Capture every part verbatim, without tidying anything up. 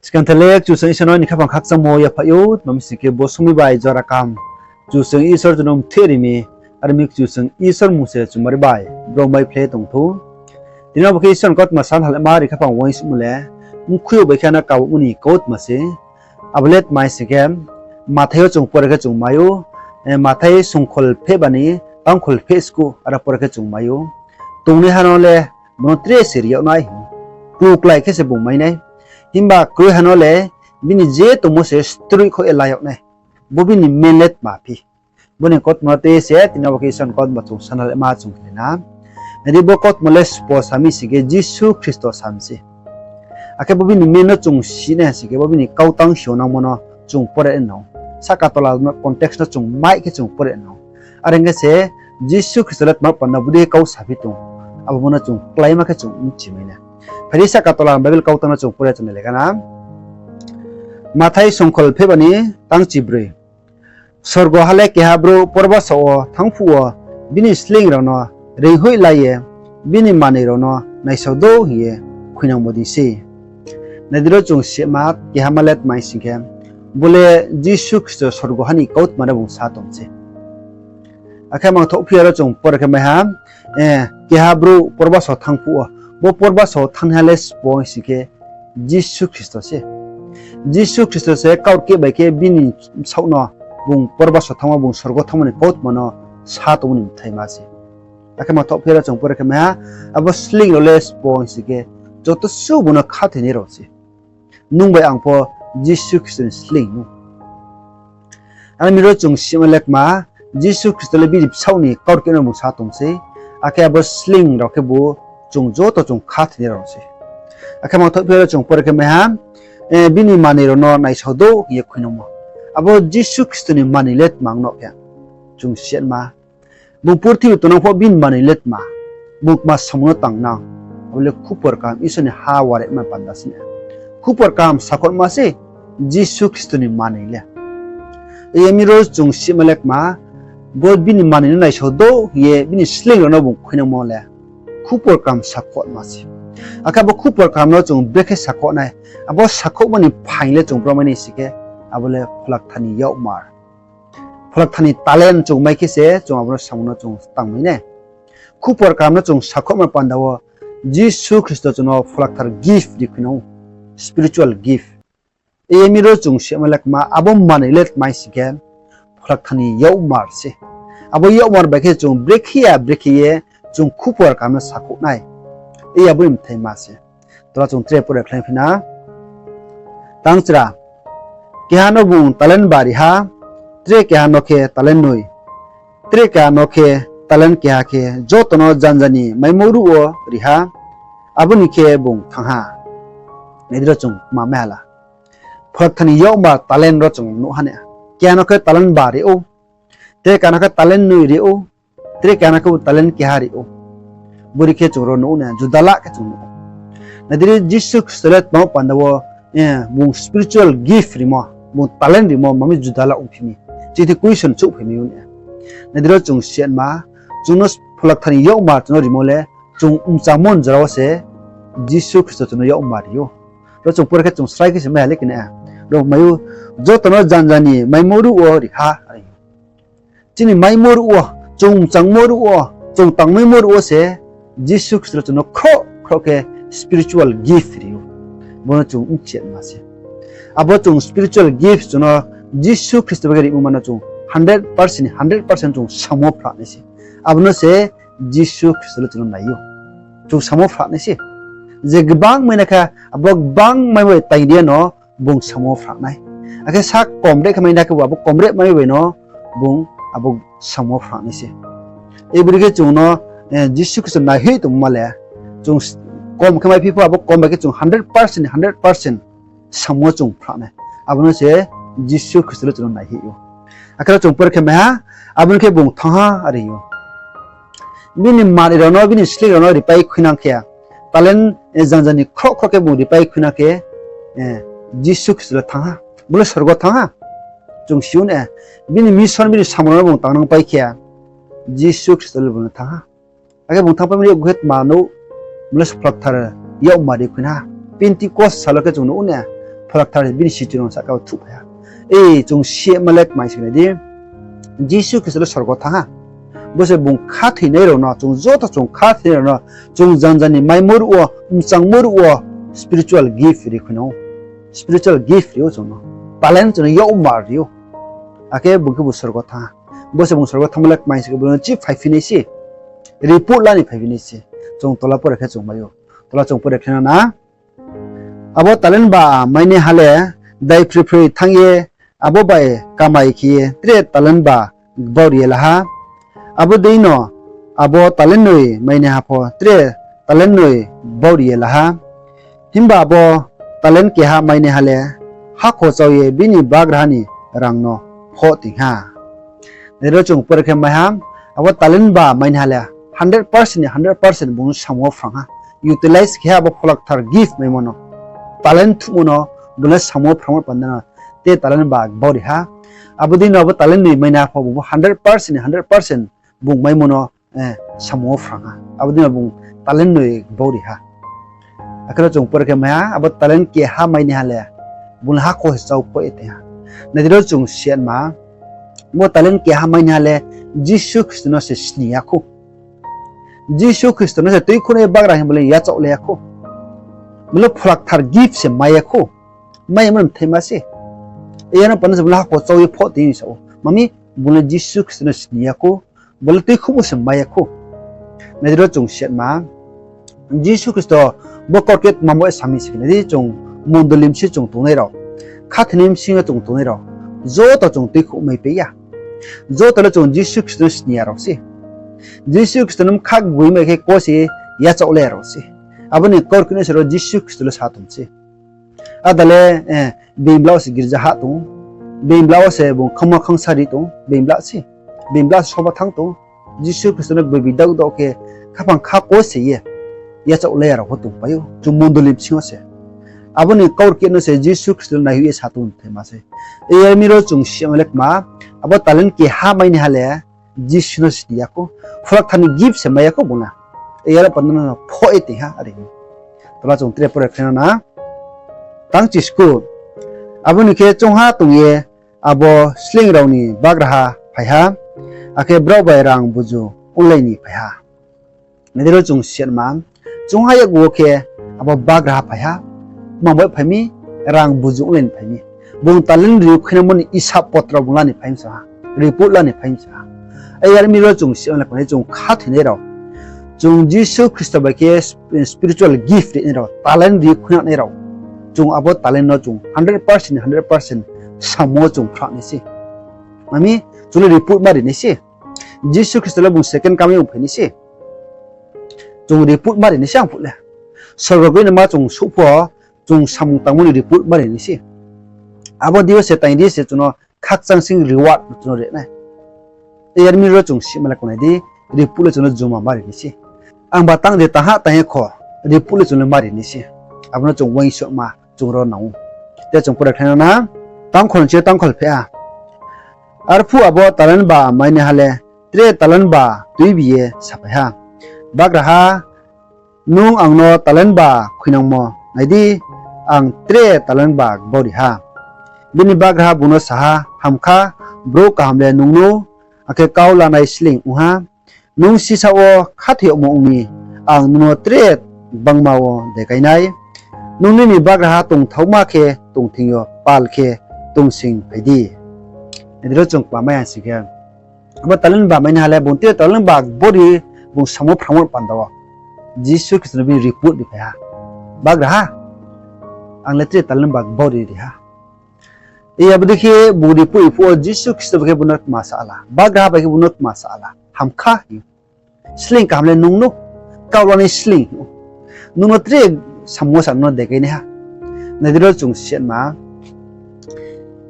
Skang tha le Kchusoyang Isor no ni khaphang khakchangmo yaphaih ou, tma mi sing khe bo somoing bai jora kaham Kchusoyang Isor chung no mtheh ri mi, are mi Kchusoyang Isor mmung se chumari bai bro mai phlei tong thou. Tini bo khe Isor ni kautma san halaima ri khaphang uaingsouhmo le, mkhui yo bai khe ano kabomo ni kautma se. Abo le tma mi sing khe, Mathai yo chung pore khe chung mai ou, eh, Mathai songkhol pheh bani, tangkhol pheh skuh, aro pore khe chung mai ou. Tongnaiha no le, bung no tre se ri yag nai hing. Klu klái khe se bung mai nai. Himba kroiha no le, bini je tongmo se stroih kho ye la yag nai. Bo bini main le tma phi. Bo ni kautma no tei se, tini bo khe Isor ni kautma chung sana le ma chung khe na. Nai di bo kautma le sbo sa mi sing khe Jisu Khristo sa mi se. Akhe bo bini main no chung si nai sing khe bo bini kau tang si yo nangmo no chung pore nai nang ou. Sahka tola no context no chung mai khe chung pore nai nang ou. Are ong khe se Jisu Khristo le tma panda bodei kau saphi tong. Abo mo no chung kláima khe chung bchi mai nai. Phai di sahka tola Bible kau tang no chung pore chung nai le gana. Mathai songkhol pheh bani tangchibroi. Sorgo ha le keha brouh porbaso wo thanng phuh wo bini sleing rao no reinghoih la ye bini manoi rao no naisao dou hing ye khuinangmo dei se. Nai di ro chung sima keha ma le tma mi sing khe, bo le Jisu Khristo sorgo ha ni kautma no bung sa tong se. Akhe mangthoh phi ya ro chung pore khe mai ha, eh, keha brouh porbaso thanng phuh wo, bo porbaso thanng ha le sbo sing khe Jisu Khristo se. Jisu Khristo se kaurkeh bai khe bini bsaoh no bung porbaso thanngmo, bung sorgo thanngmo ni kautma no sa tongmo ni bthai ma se. Akhe mangthoh phi ya ro chung pore khe mai ha, abo sleing rao le sbo sing khe joto suh bung no khathoinai rao se. Nung bai ang pho Jisu Khristo ni sleing nou. Are mi ro chung sima le kma, Jisu Khristo le bini bsaoh ni kaurkeh no bung sa tong se, akhe abo sleing rao khe bo chung joto chung khathoinai rao se. Akhe mangthoh phi ya ro chung pore khe mai ha, eh, bini manoi rao no naisao dou hing ye khuinangmo. Abo Jisu Khristo ni manoi le tma ong no khe chung sima. Bung purthimbi tongnang pho bini manoi le tma. Bung tma samung no tangnang. Abo le khupor kaham Isor ni ha warema panda se na. Khupor kaham sakhouhma se Jisu Khristo ni manoi le. Iya mi ro chung sima le kma, bo bini manoi no naisao dou hing ye bini sleing rao no bung khuinangmo le khupor kaham sakhouhma se. Akhe abo khupor kaham no chung brekhe sakhouh nai, abo sakhouhmo ni phaing le chung bro mai nai sing khe, abo le Pholakthar ni yakmar. Pholakthar ni talent chung mai khe se chung abo no samung no chung tangmai nai. Khupor kaham no chung sakhouhma panda wo Jisu Khristo chung no Pholakthar gift ri khuinang ou, spiritual gift. Iya mi ro chung sima le kma, abo manoi le tma mi sing khe, Pholakthar ni yakmar se. Abo yakmar bai khe chung brekhe ya brekhe ye chung khupor kaham no sakhouh nai. Iya bo ni bthai ma se. Tola chung tre pore khlai phi na. Tangchra, keha no bung talent ba ri ha, tre keha no khe talent noi, tre keha no khe talent keha khe joto no janja ni maimo ruh wo ri ha, abo ni khe bung thanng ha. Nai di ro chung kma mai ha la. Pholakthar ni yakmar talent ro chung nuh ha na. Keha no khe talent ba ri ou, tre keha no khe talent noi ri ou, tre keha no khe talent keha ri ou. Bori khe chung ro nuh ou na, juda la khe chung nuh ou. Nai di ri Jisu Khristo le tma panda wo, eh, bung spiritual gift rimo, bung talent rimo, mami juda la ongphi mi. Chini question souhphai mi ou na. Nai di ro chung sima, chung no Pholakthar ni yakmar chung no rimo le, chung mchangmo ni jora wo se Jisu Khristo chung no yakmar ri ou. Ro chung pore khe chung srai khe se mai ha le khe na. Ro mai ou, joto no janja ni maimo ruh wo ri ha, are. Chini maimo ruh wo, chung mchangmo ruh wo, chung tangmaimo ruh wo se Jisu Khristo le chung no khroh khroh khe spiritual gift ri ou. Bo no chung bchima se. Abo chung spiritual gift chung no Jisu Khristo bai khe rimo ma no chung hundred percent, hundred percent chung samo phrah nai se. Abo no se Jisu Khristo le chung no nai ou. Chung samo phrah nai se. Je gbang mai na khe, abo gbang mai bai taing ri ya no bung samo phrah nai. Akhe sa komreh khe mai na khe bo abo komreh mai bai no bung abo samo phrah nai se. Ibori khe chung no, eh, Jisu Khristo naihoih tongma le, chung s-, kom khe maiphi pho abo kom bai khe chung hundred percent, hundred percent samo chung phrah nai. Abo no se Jisu Khristo le chung no naihoih ou. Akhe ro chung pore khe mai ha, abo ni khe bung thanng ha, are ou. Bini manoi rao no, bini sleing rao no ripai khuinang khe, talent, eh, janja ni khroh khroh khe bung ripai khuinang khe, eh, Jisu Khristo le thanng ha. Bo le sorgo thanng ha. Chung si ou na, bini mission, bini samung rao no bung tangnang pai khe, Jisu Khristo le bung no thanng ha. Akhe bung thanngpaimo ni yakgu khe tma nou, bo le Pholakthar yakmar ri khuina ha. Pentecost sal wo khe chung nuh ou na, Pholakthar bini sichu rao sahka wo thuhphai ha. E, chung sima le kmai si nai di. Jisu Khristo le sorgo thanng ha. Bo se bung khathoinai rao no, chung joto chung khathoinai rao no, chung janja ni maimo ruh wo, mchangmo ruh wo, spiritual gift ri khui nang ou. Spiritual gift ri ou chung no. Talent chung no yakmar ri ou. Akhe bung khe bo sorgo thanng ha. Bo se bung sorgo thanngmo le kmai si khe bo no chi phaiphi nai se. Report la ni phaiphi nai se. Chung tola pore khe chung mai ou. Tola chung pore khe na na. Abo talent ba mainaiha le daiphri phroi thanng ye abo bai kamai khe ye tre talent ba gbau ri ye la ha. Abo dei no abo talent noi mainaiha pho tre talent noi gbau ri ye la ha. Himba abo talent keha mainaiha le hakho chau ye bini bagraha ni rang no phoh toing ha. Nai di ro chung pore khe mai ha, abo talent ba mainaiha le hundred percent ni hundred percent bung no samung wo phrang ha. Utilize khe ha abo pholakthar gift maimo no. Talent thuhmo no bung le samung wo phrangmo panda no te talent ba gbau ri ha. Abo dei no abo talent noi mainaiha pho bung pho hundred percent ni hundred percent bung maimo no samung wo phrang ha. Abo dei no bung talent noi gbau ri ha. Akhe ro chung pore khe mai ha, abo talent keha mainaiha le bung le hakho se chau phoh ye toing ha. Nai di ro chung sima, bo talent keha mainaiha le Jisu Khristo no se sni ya khou. Jisu Khristo no se tuikhouhnai bagra hing bo le yachaoh le ya khou. Bo le pholakthar gift se mai ya khou. Mai ya mo mthaima se. Yar no panda se bung le hakho chau ye phoh toing sa ou. Mami, bung le Jisu Khristo no sni ya khou. Bo le tuikhouhmo se mai ya khou. Nai di ro chung sima, Jisu Khristo bo kaurkeh tma bo ye sami si khe nai di chung mondoli bsing chung tongnai rao, khathoinai bsing yo chung tongnai rao, joto chung tuikhouh maipai ya. Joto le chung Jisu Khristo no sni ya rao se. Jisu Khristo no bkha gboimai khe kose yachaoh le ya rao se. Abo ni kaurkeh no se ro Jisu Khristo le sa tong se. Ada le, being bla wo se girza hah tong, being bla wo se bung khangma khangsari tong, being bla se, being bla se soba thanng tong. Jisu Khristo no gboibi daoh daoh khe khaphang kha kose ye yachaoh le ya rao pho tongpai ou chung mondoli bsing yo se. Abo ni kaurkeh no se Jisu Khristo le naihoih ye sa tong thaima se. Yar mi ro chung sima le kma, abo talent keha mainaiha le Jisu no sni ya khou. Pholakthar ni gift se mai ya khou bung le. Yar panda no phoh ye toing ha are. Tola chung tre pore khe na na. Tang chisku. Abo ni khe choungha tong ye abo sleing rao ni bagraha phai ha, akhe brao bai rang buzu onglai ni phai ha. Nai di ro chung sima, choungha yakgu wo khe abo bagraha phai ha, tma bai phai mi, rang buzu onglai ni phai mi. Bung talent ri khuinangmo ni isap potro bung la ni phai mi sa ha, report la ni phai mi sa ha. Yar mi ro chung sima le kma nai chung khathoinai rao, chung Jisu Khristo bai khe spiritual gift rinai rao, talent ri khuinangnai rao, chung abo talent no chung hundred percent, hundred percent samung wo chung phrang nai se. Mami, chung le report ma ri nai se. Jisu Khristo le bung second coming wo phai nai se. Chung report ma ri nai se ang phuh le. Sorgo bai no ma chung souh pho, chung samung tangmo ni report ma ri nai se. Abo di yo se tang di se chung no khakchang sing reward no chung no ri nai. Yar mi ro chung sima le kma nai di, report le chung no joma ma ri nai se. Ang ba tang de tang ha tang ye kho, report le chung no ma ri nai se. Abo no chung uaingsouhma chung ro nang ou. Te chung pore khe na na, tangkhol ni chi tangkhol phe ha. Arphuh abo talent ba mainaiha le tre talent ba tuibi ye saphai ha, Bagraha, nung ang no talent ba khuinangmo, nai di, ang tre talent ba gbau ri ha. Bini bagraha bung no sa ha, Hamkha, brouh kaham le nung no, akhe kau lanai sleing ong ha. Nung sisao khathoi yagmo ong mi, ang nung no tre gbangma wo degai nai. Nung nini bagraha tongthaoma khe tongthing yo, pal khe tongsing phai di. Nai di ro chung kma mai ya si khe, abo talent ba mainaiha le bung tre talent ba gbau ri, bung samung phrangmo panda wo Jisu Khristo no bini report ri phai ha, Bagraha, ang le tre talent ba gbau ri ri ha. Abo dei khe bung report ri phuh wo Jisu Khristo bai khe bung no kma sa la, bagraha bai khe bung no kma sa la, Hamkha, sleing kaham le nung no, kau lanai sleing, nung no tre samung wo sa nung no degai nai ha. Nai di ro chung sima,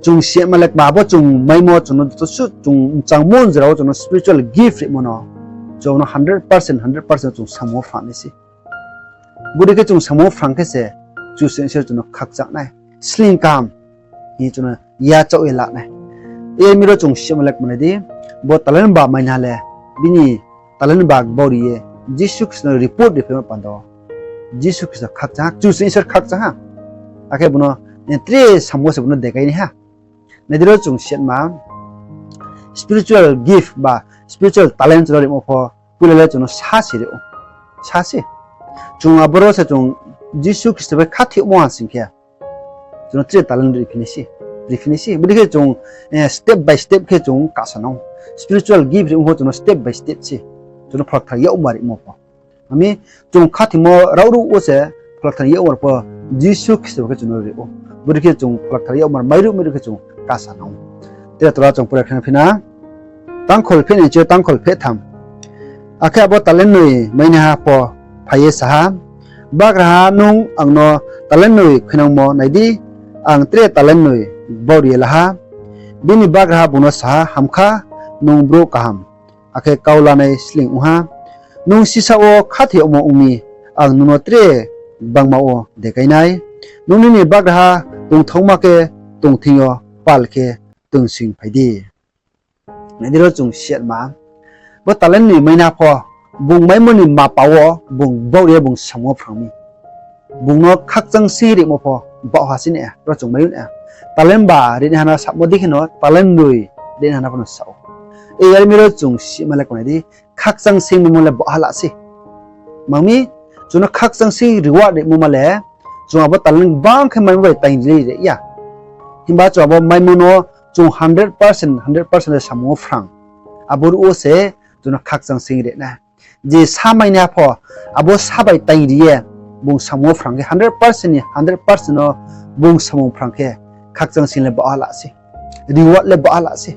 chung sima le kma abo chung maimo chung no joto suh chung mchangmo jora wo chung no spiritual gift rimo no, chung no hundred percent, hundred percent chung samung wo phrang nai se. Bodei khe chung samung wo phrang khe se Kchusoyang Isor chung no khakchang nai, sleing kaham hing ye chung no yachaoh ye la nai. Yar mi ro chung sima le kma nai di, bo talent ba mainaiha le bini talent ba gbau ri ye Jisu Khristo no report ri phaimo panda wo Jisu Khristo khakchang ha, Kchusoyang Isor khakchang ha. Akhe bung no, eh, tre samung wo se bung no degai nai ha. Nai di ro chung sitma, spiritual gift ba spiritual talent chung no rimo pho, poila le chung no sa se ri ou. Sa se. Chung aboro se chung Jisu Khristo bai khathoimo ha sing khe, chung no tre talent riphi nai se. Bodei khe chung, eh, step by step khe chung kasa nang ou. Spiritual gift rimo pho chung no step by step se. Chung no Pholakthar yakmar rimo pho. Ami chung khathoimo raoruh wo se Pholakthar yakmar pho Jisu Khristo bai khe chung no ri ou. Bodei khe chung Pholakthar yakmar mairuh mairuh khe chung kasa nang ou. Tre tola chung pore khe phi na. Tangkhol pheh ni chi tangkhol pheh tham. Akhe abo talent noi mainaiha pho phai ye sa ha, Bagraha, nung ang no talent noi khuinangmo nai di, ang tre talent noi baoh ri ye la ha. Bini bagraha bung no sa ha, Ham kha, nung brouh kaham, akhe kau lanai sleing ong ha. Nung sisá wo khathoi yagmo ong mi, ang nung no tre gbangma wo degai nai. Nung nini bagraha tongthaoma khe tongthing yo pal khe tongsing phai di. Nai di ro chung sitma, bo talent noi mainaiha pho, bung maimo ni mapa wo bung baoh ri ye bung samung wo phrang mi. Bung no khakchang sing rimo pho baoh ha si nai, ro chung mai ou nai. Talent ba rinaiha no samo dei kheno talent noi rinaiha no pho no sa ou. Yar mi ro chung sima le konai di, khakchang sing maimo le baoh ha la se. Mang mi, chung no khakchang sing reward rimo ma le, chung abo talent gbang khe maimo bai taing ri ri ya. Himba chung abo maimo no chung hundred percent, hundred percent le samung wo phrang. Abo ruh wo se chung no khakchang sing ri nai. Je sa mainaiha pho, abo sa bai taing ri ye bung samung wo phrang khe, hundred percent ni hundred percent no bung samung phrang khe, khakchang sing le baoh ha la se. Reward le baoh ha la se.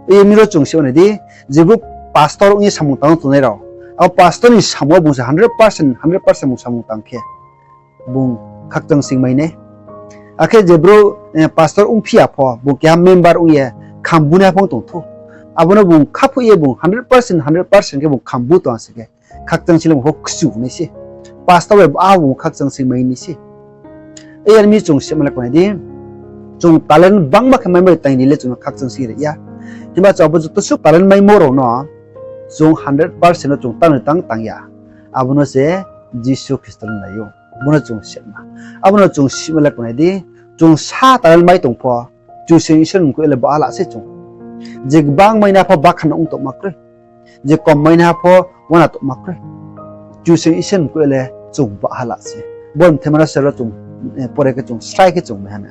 Yar mi ro chung sima nai di, je brouh pastor ong ye samung tang tongnai rao, abo pastor ni samung wo bung se hundred percent, hundred percent bung samung tang khe, bung khakchang sing mai nai. Akhe je brouh, eh, pastor ongphi ya pho, bung keha member ong ye khambu nai ha pho tong thou, abo no bung khaphoih ye bung hundred percent, hundred percent khe bung khambu tong se khe, khakchang sing le bung pho kchu nai se. Pastor bai ba bung khakchang sing mai nai se. Yar mi chung sima le konai di, chung talent gbangma khe maimo bai taing ri le chung no khakchang sing ri ya. Himba chung abo joto suh talent maimo rao no chung hundred percent no chung tang ni tang tang ya. Abo no se Jisu Khristo no nai ou. Bo no chung sima. Abo no chung sima le konai di, chung sa talent mai tong pho, Kchusoyang Isor ni mkoih le baoh ha la se chung. Je gbang mainaiha pho bakhan ong tongma kroi. Je kom mainaiha pho uana tongma kroi. Kchusoyang Isor ni mkoih le chung baoh ha la se. Bo mthaima no se ro chung, eh, pore khe chung srai khe chung mai ha na.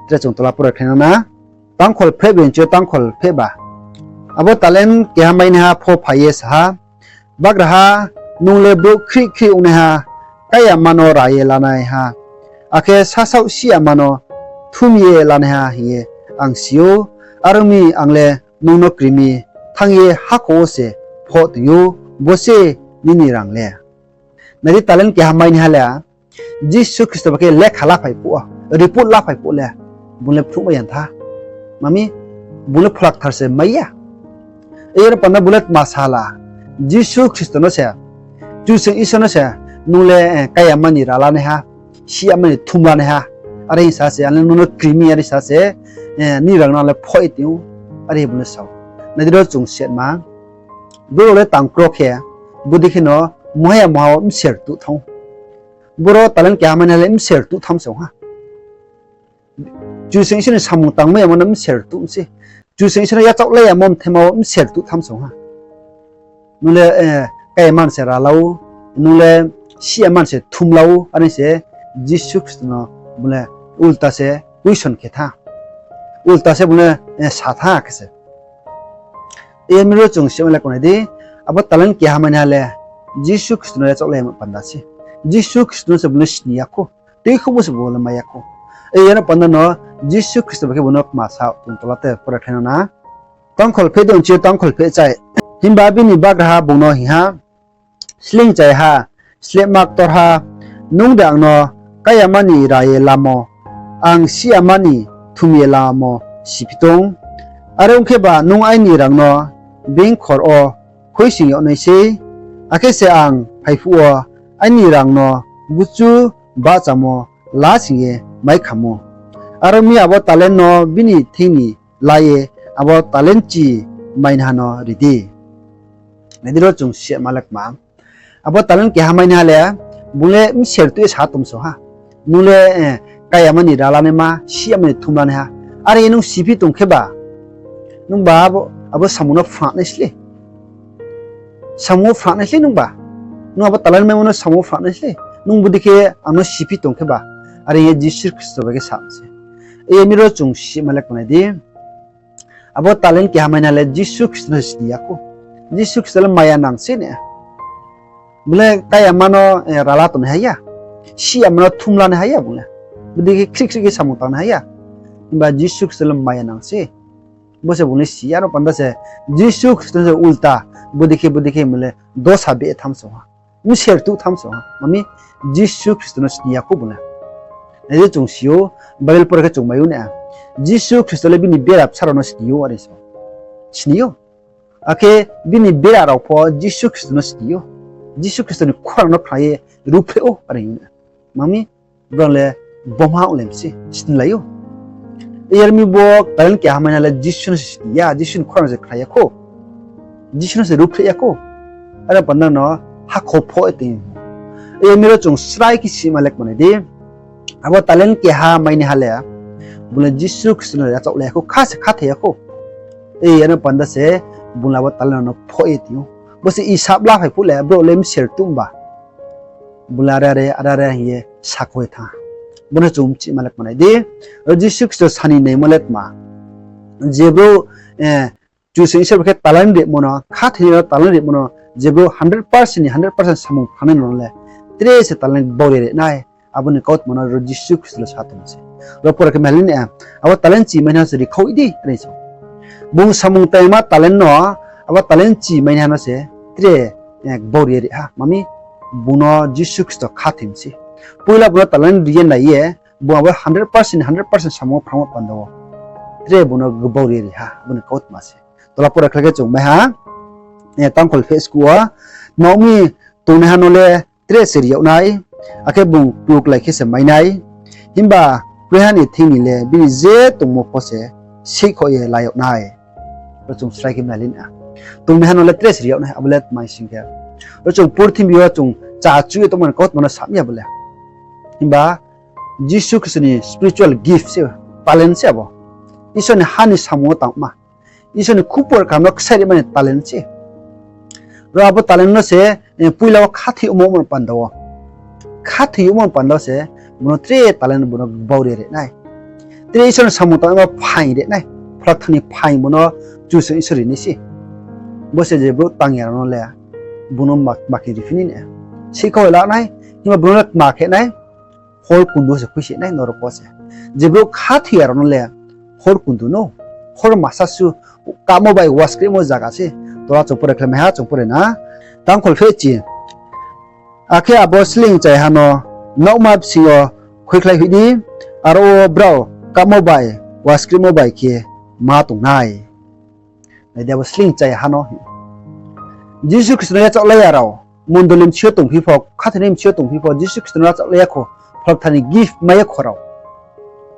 Tre chung tola pore khe na na. Tangkhol pheh bini chi tangkhol pheh ba. Abo talent keha mainaiha pho phai ye sa ha, Bagraha, nung le brouh khrih khrih ongnaiha, káiyama no ra ye lanaiha, akhe sasaoh siyama no thum ye lanaiha hing ye ang si ou. Are ong mi, ang le nung no kri mi, thanng ye hakhor wo se phoh toing ou, bo se nini rang le. Nai di, talent keha mainaiha le, Jisu Khristo bai khe lekha laphai phuh wo, report laphai phuh le, bung le phnuhmai ya tha. Mang mi, bung le Pholakthar se mai ya. Yar panda bung le tma sa la, Jisu Khristo no se, Kchusoyang Isor no se, nung le, eh, káiyama ni ra lanaiha, siyama ni thum lanaiha, are hing sa se, ang le nung no kri mi, are sa se, eh, nini rang no le phoh ye toing ou, are bung le sa ou. Nai di ro chung sima, brouh rao le tang kro khe, bodei kheno muha ya muha wo bser tuh thanng ou. Boro talent keha mainaiha le bser tuh tham se ong ha. Kchusoyang Isor ni samung tangmai yamo no bser tuh se. Kchusoyang Isor no yachaoh lai yamo mthaima wo bser tuh tham se ong ha. Nung le, eh, káiyama ni se ra la ou, nung le siyama ni se thum la ou, are se Jisu Khristo no bung le ulta se question khe tha. Ulta se bung le, eh, sa tha khe se. Yar mi ro chung sima le konai di, abo talent keha mainaiha le Jisu Khristo no yachaoh lai yamo panda se. Jisu Khristo no se bung le sini ya khou. Tuikhouhmo se bung le mai ya khou. Yar panda no Jisu Khristo bai khe bung no kma sa, chung tola te pore khe na na. Tangkhol pheh dong chi tangkhol pheh chai. Himba bini bagraha bung no hing ha, Sleingchaiha, slehma ktorha, nung de ang no káiyama ni ra ye lamo, ang siyama ni thum ye lamo siphi tong? Are ong kheba nung aini rang no being khor wo khuisoing yag nai sei, akhe se ang phaiphuh wo aini rang no guchu bahchamo la sing ye mai khamo. Are ong mi, abo talent no bini thing ni la ye abo talent chi mainaiha no ri di. Nai di ro chung sima le kma. Abo talent keha mainaiha le, bung le bser tuh ye sa tong so ha. Nung le, eh, kaiyama ni ralanaima, sih yama ni thumlanaiha. Are nung siphi tong kheba, nungba abo, abo samung no phrang nai sle. Samung wo phrang nai sle nungba. Nung abo talent maimo no samung wo phrang nai sle. Nung bodei khe ang no siphi tong kheba. Are ye Jisu Khristo bai khe sa se. Yar mi ro chung sima le kmanai di. Abo talent keha maina le Jisu Khristo no sini ya khou. Jisu Khristo le maya nang se ne. Bung le kaiyama no, eh, rala tongnai ha ya. Sih yama no thumlanai ha ya bung le. Bodei khe khrih khrih khe samung tangnai ha ya. Himba Jisu Khristo le maya nang se. Bo se bung le si ya, aro panda se Jisu Khristo se ulta, bodei khe, bodei khe bung le dosa be tham se ha. Mser tuh tham se ha. Mami, Jisu Khristo no sini ya khou bung le. Nai di chung si ou, Bible pore khe chung mai ou ne. Jisu Khristo le bini bera bsa rao no sini ou, are sa. Sini ou. Akhe bini bera rao pho Jisu Khristo no sini ou. Jisu Khristo ni khorang no phrang ye ruhphreh ou, are hing ou. Mami, brao le boma ong le mse, sinilai ou. Yar mi bo talent keha maina le Jisu no se sini ya, Jisu ni khorang se khnai ya khou. Jisu no se ruhphreh ya khou. Are panda no hakhor pho ye tong. Yar mi ro chung srai khe sima le kmanai di. Abo talent keha mainaiha le, bung le Jisu Khristo no yachaoh le ya khou, kha se khathoi ya khou. Yar no panda se bung le abo talent no pho ye tong ou. Bo se isab la phai phuh le, brouh le mser tuh ba. Bung le are are, are are hing ye sakhouh ye thanng. Bo no chung chima le kmanai di. Ro Jisu Khristo sani naimo le tma. Je brouh, eh, Kchusoyang Isor bai khe talent rimo no, khathoinai no talent rimo no, je brouh hundred percent ni hundred percent samung phrang nai no le, tre se talent gbau ri ri nai, abo ni kautma no ro Jisu Khristo le sa tong se. Ro pore khe mali ni, abo talent chi mainaiha se rikhau di, are sa. Bung samung tangma talent no, abo talent chi mainaiha no se tre, eh, gbau ri ri ha. Mami, bung no Jisu Khristo khathoi mi se. Poila bung no talent ri ye nai ye, bung abo hundred percent, hundred percent samung wo phrangmo panda wo tre bung no gbau ri ri ha, abo ni kautma se. Tola pore khlai khe chung mai ha, eh, tangkhol pheh sku wo, Nrao mi tongnaiha no le tre se ri yag nai, akhe bung kluklai khe se mai nai, himba kroiha ni thing ni le bini je tongmo pho se seihkhouh ye la yag nai. Ro chung srai khe mali na. Tongnaiha no le tre se ri yag nai, abo le tma hing khe, ro chung purthimbi yo chung cha chuh ye tongmo ni kautma no sa mi ya bo le. Himba Jisu Khristo ni spiritual gift se, talent se abo. Isor ni ha ni samung wo tangma. Isor ni khupor kaham no ksaih ri mani talent se. Ro abo talent no se, eh, poila wo khathoi yagmo panda wo. Khathoi yagmo panda wo se, bung no tre talent bung no gbau ri ri nai. Tre Isor ni samung tangma phaing ri nai. Pholakthar ni phaing bung no Kchusoyang Isor ri nai se. Bo se je brouh tang ya rao no le, bung no ma, ma khe riphi nai ne. Seihkhouh la nai, himba bung no le kma khe nai, hor kundu se khui se nai norok wo se. Je brouh khathoi ya rao no le, hor kundu no, hor masa su, kamo bai waskrimo zaga se. Tola chung pore khlai mai ha, chung pore na. Tangkhol pheh chi. Akhe abo sleing chaiha no naohma bsing yo khuikhlai hoih di, aro wo brao kamo bai waskrimo bai khe ma tong nai. Nai di abo sleing chaiha no. Jisu Khristo no yachaohlai ya rao, mondoli bsing yo tongphi pho, khathoinai bsing yo tongphi pho, Jisu Khristo no yachaohlai ya khou, pholakthar ni gift mai ya khou rao.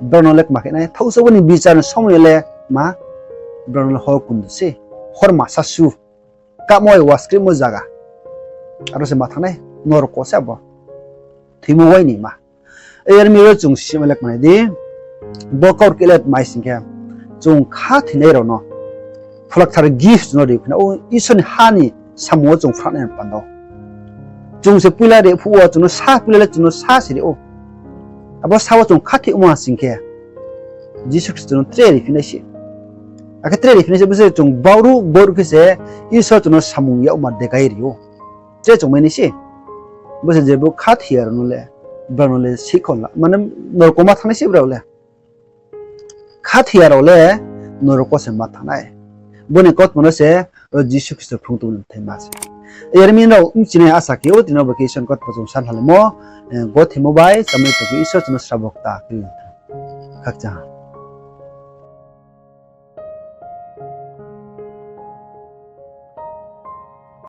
Brao no le kma khe nai, thaohsa bo ni bichar ni somoi yo le ma, brao no le hor kundu se, hor masa su, kamo bai waskrimo zaga. Aro se ma thanng nai, norok wo se abo. Thoimo wai ni ma. Yar mi ro chung sima le kmanai di. Bo kaurkeh le tma hing khe, chung khathoinai rao no pholakthar gift no ri phi na, o Isor ni ha ni samung wo chung phrang nai panda wo. Chung se poila ri phuh wo chung no sa, poila le chung no sa se ri ou. Abo sa wo chung khathoi yagmo ha sing khe, Jisu Khristo no tre riphi nai se. Akhe tre riphi nai se, bo se chung gbau ru, gbau ru khe se Isor chung no samung yagma degai ri ou. Tre chung mai nai se. Bo se je brouh khathoi ya rao no le, brao no le seihkhouh la, mane norok wo ma thanng nai se brao le. Khathoi ya rao le norok wo se ma thanng nai. Bo ni kautma no se, ro Jisu Khristo phrung tong ni bthai ma se. Yar mi nrao bchinai asa khe ou, tini bo khe Isor ni kautma chung sa halaimo, eh, gothaimo bai, chámai tong khe Isor chung no srabo kta khe. Khakchang ha.